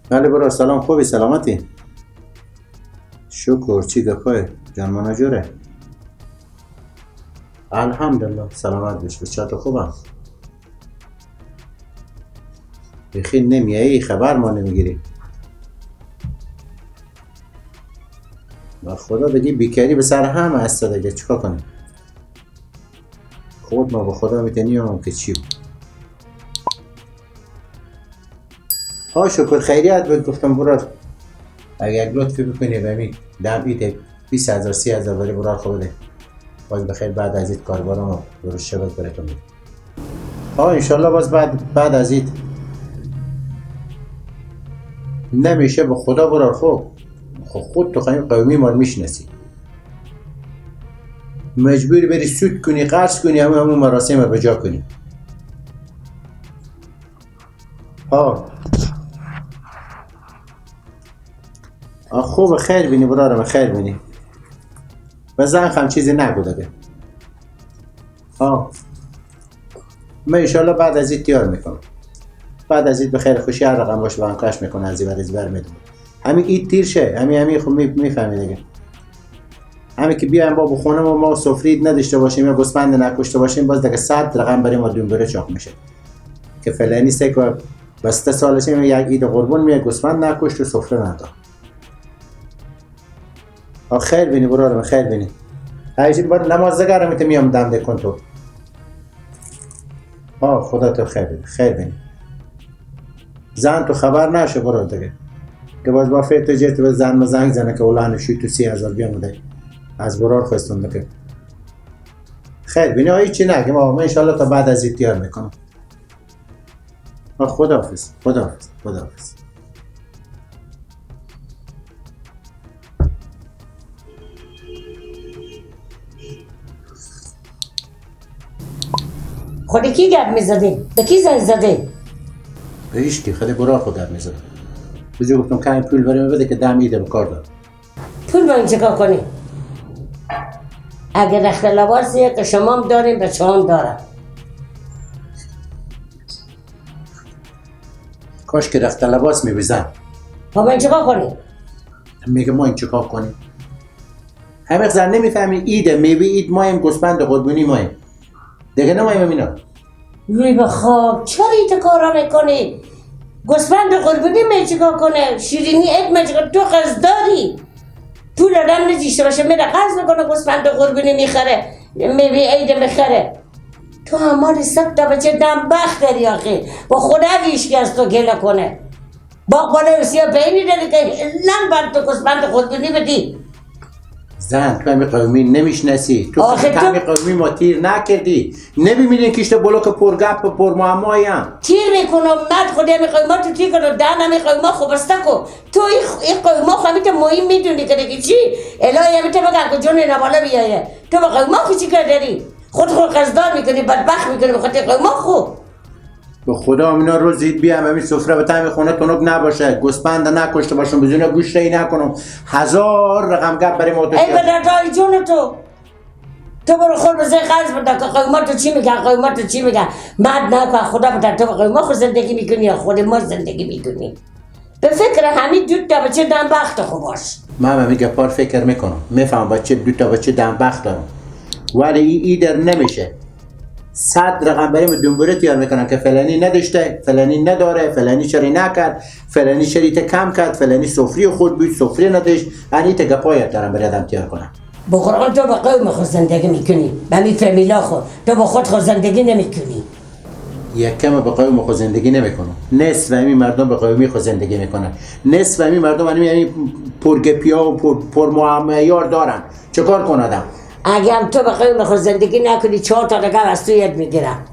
بله برو، سلام، خوبی؟ سلامتی؟ شکر. چی گپای جان مناجوره؟ الحمدلله، سلامت باش. بچه خوبم؟ بخیر نمیایی، خبر ما نمیگیری. و خدا دیگه بیکاری به سر هم هست دیگه، چیکار کنیم؟ خود ما به خدا میتونیم که چی بود. ها شکر خیریت بود. گفتم برو اگه یک لطفی بکنی به می دم ایده 20,000 30,000 برای برار خود بده. باز بخیر بعد از اید کاربارم درست شه باز براتون میده. ها انشالله باز بعد از اید نمیشه به خدا برار. خب خود تو خواهیم قومی ما رو میشناسی، مجبوری بری سود کنی، قرض کنی، همون مراسم رو بجا کنی. ها خوب خیر بینی برارم، خیر بینی. به زن هم چیزی نگو دیگه. ها من انشالله بعد از این تیار میکنم. بعد از این به خیر خوشی هر رقم باشه با هم کش میکنه، از این بر میدم. همین این تیر شه، همین خب میفهمی دیگه. همین که بیایم با بخونه و ما سفرید نداشته باشیم یا گوسفند نکشته باشیم، باز دیگه 100 رقم برای ما دنبره چاق میشه که فلانی سه که بسته سالش یک عید قربون میاد گوسفند نکشت و سفره نداد. خیر بینی برادرم، خیر بینی. هیچ بار نماز دگرم میت میام دم دکن تو. ها خدا تو خیر بینی، خیر بینی. زن تو خبر نشه برادر دیگه. که باز با فکر تو به زن زنگ زنه که اولان شوی تو 30,000 بیام ده. از برار خواستم دیگه. خیر بینی، هیچ چی نگم. ما ان شاء الله تا بعد از تیار میکنم. خداحافظ، خداحافظ، خداحافظ. خود کی گپ میزدی؟ به کی زنگ زدی؟ به هیچ کی، خود برار خود گپ میزدم. بجا گفتم که پول برای من بده که دم ایده به کار دارم. پول با این چیکار کنی؟ اگر رخت لباسیه که شما هم داریم بچه هم دارم. کاش که رخت لباس میبیزم. با این چیکار کنی؟ میگه ما این چیکار کنیم؟ همه زن نمیفهمی ایده میوه اید مایم گوسفند قربونی مایم. دیگه نمایم اینا. روی به خواب چرا ایت کارا میکنی؟ گوسفند قربونی می چیکار کنه؟ شیرینی عید می چیکار؟ تو قرض داری؟ پول آدم نجیشته باشه میره قرض میکنه گوسفند قربونی میخره، میوه عید میخره. تو هماری صد تا بچه دم بخت داری آخه. با خدا هیچکی از تو گله کنه. با قول سیاه پینی داری که لن بر تو گوسفند قربونی بدی. زن تو همی قومی نمیشناسی، تو همی قومی ما تیر نکردی، نمیبینی که اشته بلوک پرگپ پر معمایی هم تیر میکنم. مرد خودی همی قومی ما تو تیر کنم، دهن همی قومی ما خوب است کو تو این قومی ما خو همی مهم میدونی که دیگه چی الهی همی تو بگن که جون نواله بیایه. تو با قومی ما خو چی کار داری؟ خود خود قصدار میکنی، بدبخت میکنی به خاطر قومی ما خو. به خدا اینا روز عید بیام همین سفره به تعم خونه تنک نباشه، گوسفند نکشته باشم، بدون گوشت ای نکنم، 1000 رقم گپ برای ما تو. ای بدردای جون تو، تو برو خود بزن قرض بده که قیمت تو چی میگن، قیمت تو چی میگن. مرد نکن خدا بده تو قیمت خود زندگی میکنی یا خود ما زندگی میکنی. به فکر همین دو تا بچه دم بخت خو باش. من هم میگه پار فکر میکنم، میفهم بچه دو تا بچه دم بخت دارم، ولی ای در نمیشه. 100 رقم برای دنبوره تیار میکنن که فلانی نداشته، فلانی نداره، فلانی چری نکرد، فلانی شریط کم کرد، فلانی سفری خود بود سفری نداشت. یعنی تا گپایت دارم برای آدم تیار کنم. با قرآن تو با قوم خود زندگی میکنی، با می فامیلا خود، تو با خود خود زندگی نمیکنی. یکم با قوم خود زندگی نمیکنم. نصف همین مردم به قومی خود زندگی میکنن. نصف همین مردم یعنی پرگپیا و پر معیار دارن. چه کار کنه آدم؟ اگه هم تو بخوای خود زندگی نکنی 4 تا رقم از تو یاد میگیرم.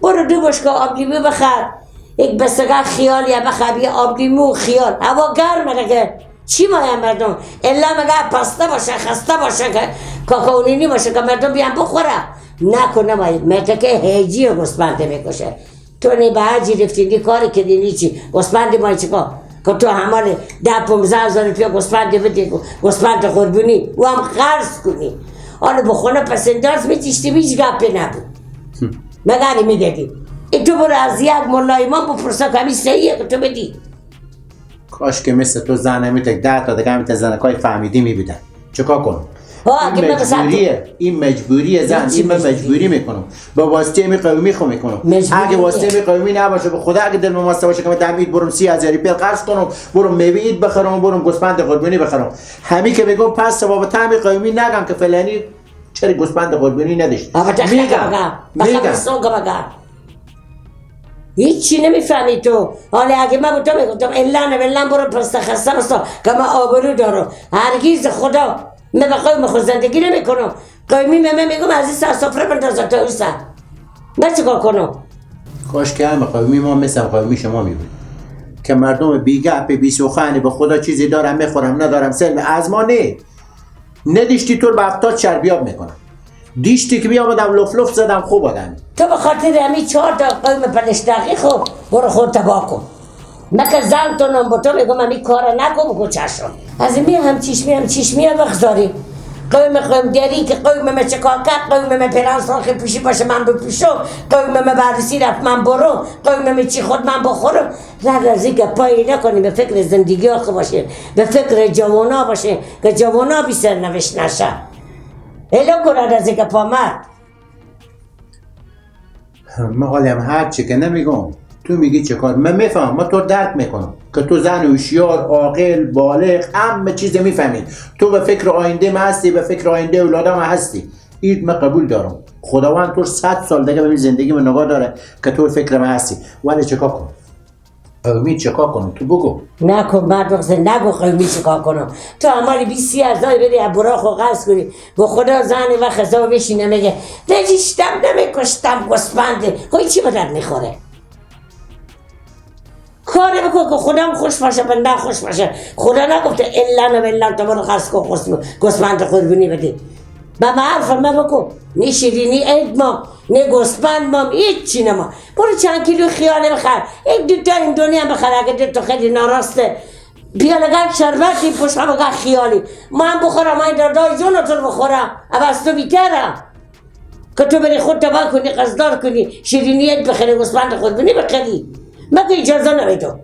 برو دو بشکه آب لیمو بخر، یک بستگاه خیال یا بخر، یه آب لیمو خیال. هوا گرمه دیگه، چی مایم مردم؟ الا مگه پسته باشه، خسته باشه، که کاکائونینی باشه که مردم بیان بخوره. نکنه مایم مرده که هیجی گوسفند میکشه. تو نی به هرچی رفتی نی کاری کردی نی چی گوسفند مای چیکار؟ که تو همال 10-15 هزار روپیه گوسفند بدی، گوسفند قربونی و هم قرض کنی. حالا به خونه پس انداز میچیشتی هیچ گپی نبود. مگر میدادی؟ این تو برو از یک ملا امام بپرسه که همین صحیحه که تو بدی. کاش که مثل تو زن نمیتک 10 تا دیگه هم زنکای فهمیدی میبودن. چیکار کنم؟ این مجبوریه، این مجبوریه زن، این من مجبوری میکنم. با واسطه می قومی خو میکنم. اگه واسطه می قومی نباشه به خدا اگه دل واسطه باشه که من دمید برم 30,000 پیل قرض کنم، برم میوه عید بخرم، برم گوسفند قربانی بخرم. همین که میگم پس بابا تعمی قومی نگم که فلانی چرا گوسفند قربانی نداشت. میگم میگم هیچی نمیفهمی تو. حالا اگه من بودم میگفتم الا نه برو پست خسته بستا که من آبرو دارم. هرگز خدا من به قوم خود زندگی نمیکنم. قومی من میگم از این سر سفره بندازم تا اون سر. من چیکار کنم؟ کاش که هم قومی ما مثل قومی شما میبود که مردم بیگپ بی سخن به خدا چیزی دارم میخورم ندارم سلم از ما نه ندیشتی تو به 70 شربیاب میکنم. دیشتی که بیامدم لف لف زدم خوب آدمی. تو به خاطر همین 4 تا قوم پلشتقی خوب برو خود تباه کن. من که زن تو نم با تو میگم همین کار نکن بگو چشم. از این هم چشمی هم چشمی هم بخزاری. قوم قوم داری که قوم من چکار کرد، قوم من پران ساخی پوشی باشه من بپوشم، قوم من بررسی رفت من برو، قوم من چی خود من بخورم. رد از این که پایی نکنیم، به فکر زندگی ها خود باشه، به فکر جوانا باشه که جوانا بی سرنوشت نشه. الا کنه از این که پا مرد. من حالیم هر چی که نمیگم تو میگی چه کار. من میفهمم، من تو درک میکنم که تو زن هوشیار، عاقل، بالغ، همه چیز میفهمی. تو به فکر آینده من هستی، به فکر آینده اولادم هستی. این من قبول دارم. خداوند تو 100 سال دیگه به زندگی من نگاه داره که تو فکر من هستی. ولی چیکار کنم؟ قومی چیکار کنم؟ تو بگو. نکن مرد بخزه، نگو قومی چیکار کنم. تو عمالی 20,000 بری از براخ و قرض کنی. با خدا زن و خزا بشینه میگه نجیشتم نمیکشتم گسپنده. خب چی به درد میخوره؟ کاری بکن که خودم خوش باشه، بنده خوش باشه. خدا نگفته الا نه الا تو برو قرض کن گوسفند قربونی بدی. به حرف من بکن. نه شیرینی عید ما، نه گوسفند ما، هیچ چی نما. برو چند کیلو خیال بخر، یک دو تا این دنیا بخر. اگه دو تا خیلی ناراسته بیا لگن شربتی پشت بگه خیالی من بخورم، من دادای جون تو بخورم. از تو بیترم که تو بری خود تباه کنی، قصدار کنی، شیرینی عید بخری، گوسفند قربونی بخری. من که اجازه نمیدم.